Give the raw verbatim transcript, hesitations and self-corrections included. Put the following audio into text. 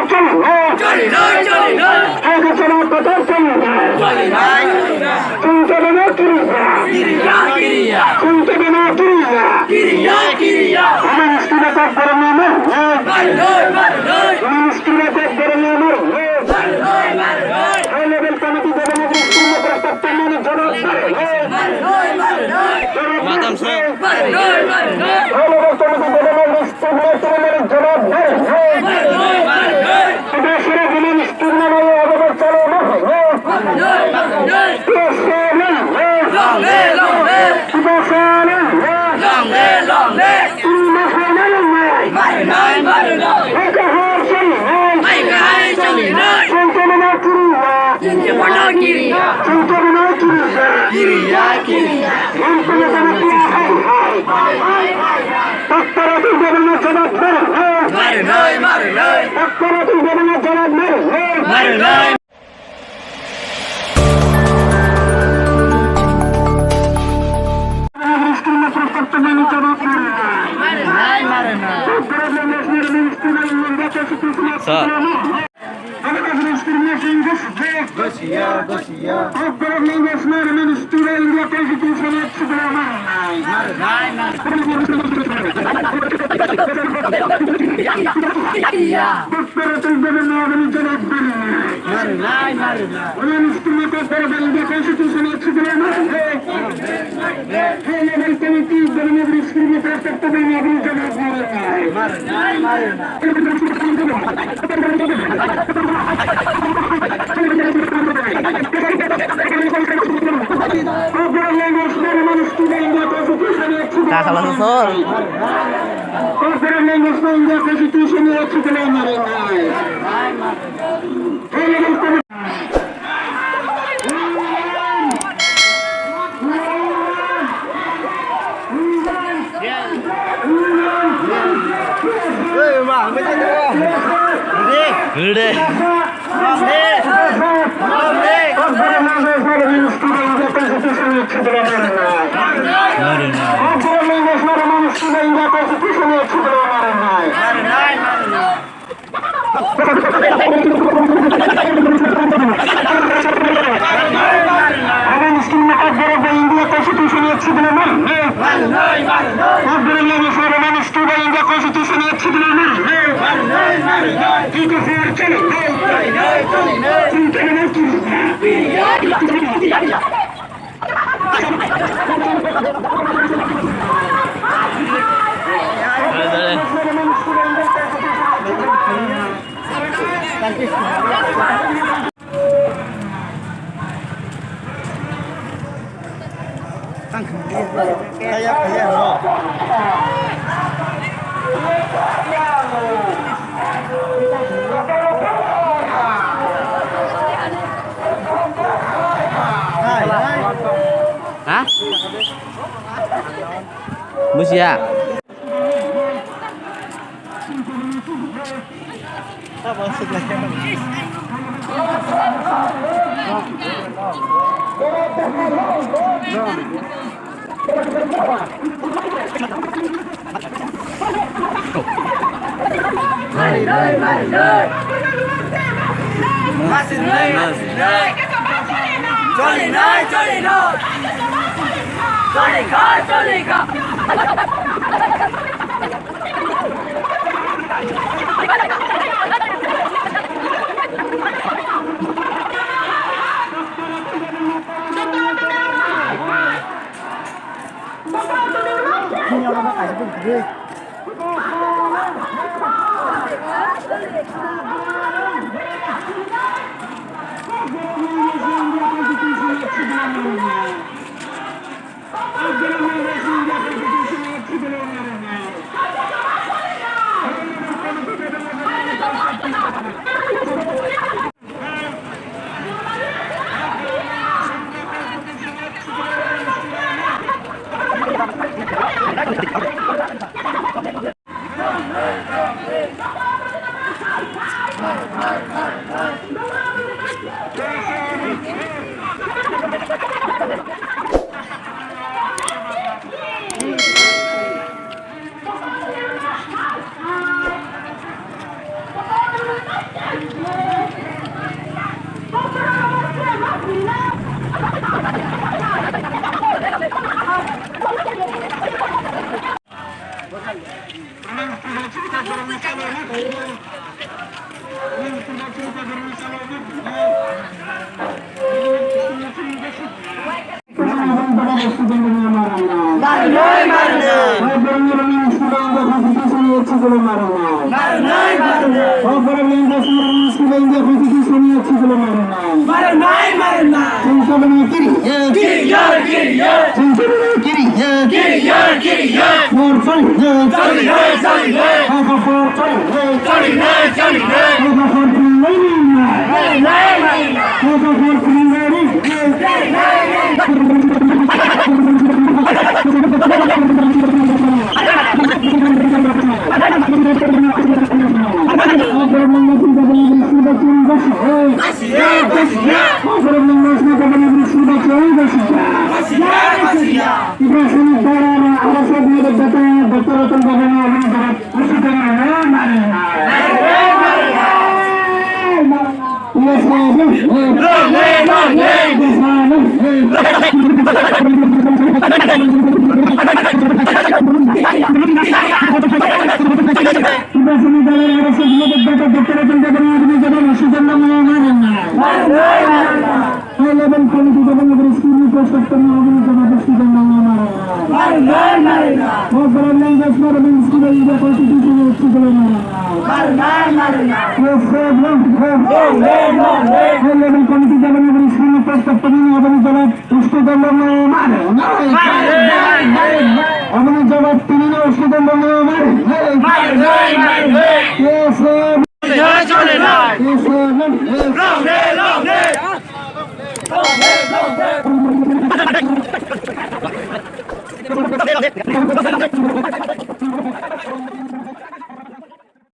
Choli nai, choli nai. Hai ka choli kotor choli nai. Choli nai, choli nai. Chwng choli nai kiri ya. Kiri ya, kiri ya. Chwng choli nai kiri ya. Kiri ya, kiri ya. Women student of Boromia mar nai. Mar nai, mar nai. Women student of Boromia mar nai. Mar nai, mar nai. High level committee Governor District Minister Tamani Jawab mar nai. Mar nai, mar nai. Jawab mar nai. Mar nai, mar nai. High level committee Governor District Minister Tamani Jawab mar nai. Mar nai, mar nai. Kiboswrwng women student rok obo chalo ma hai no. Kiboswrwng. Long live, long live. Kiboswrwng. Long live, long live. Tini ma hai na long nai. Mari nai, mari nai. Hai ka hai choli nai. Hai ka hai choli nai. Chwng choli nai kiri ya. Chwng choli nai kiri ya. Chwng choli nai kiri ya. Kiri ya, kiri ya. Chwng choli nai kiri ya. Hai, hai. Hai, hai, hai. Doctor Atul Governor Jawab mar nai. Mar nai, mar nai. Doctor Atul Governor Jawab mar nai. Mar nai. Sir. Gosiya, gosiya. Kakala sosol. Gede. Ha? Busia. Choli nai, choli nai. Choli kha, choli kha. High level committee jabani bwrwi school ni post of tongma aboni jabab student nangma mara. Mara, mara, mara. O Bharat language mara, mara, student ni constitution ni school ni mara. Mara, mara, mara. Yes, sir, no, no. No, no, no, no. High level committee jabani bwrwi school ni post of tongma aboni jabab student nangma mara. Mara, mara, mara. Aboni jabab tini no student nangma mara. Mara, mara, mara. Yes, sir.